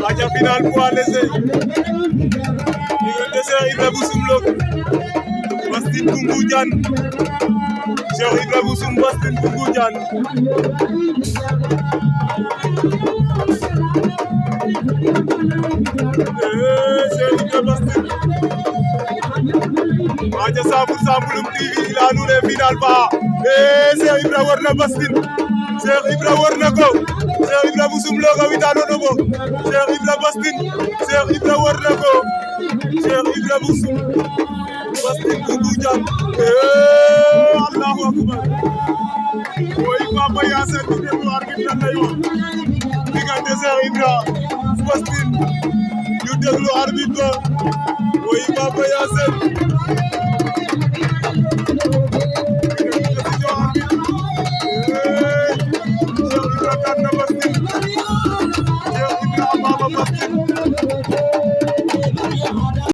aja final poids léger diggante Cheikh Ibra bu Soumlok Bastin bu Ngoundiane Cheikh Ibra bu Soum Bastin bu Ngoundiane Cheikh Ibra Bastin aja Sambour Sambouloum TV il a nous les final ba Cheikh Ibra war na Bastin Cheikh Ibra war na ko Cheikh Ibra bu Soumlok a witano no ko Cheikh Ibra Bastin Cheikh Ibra war na ko Cheikh Ibra bu Soum Bastin bu Ngoundiane Allahu akbar oy Papa Yacine ñu déglu arbitre lan lay wax diggante Cheikh Ibra Bastin ñu déglu arbitre ba oy Papa Yacine Cheikh Ibra daan na Bastin Cheikh Ibra amaama Bastin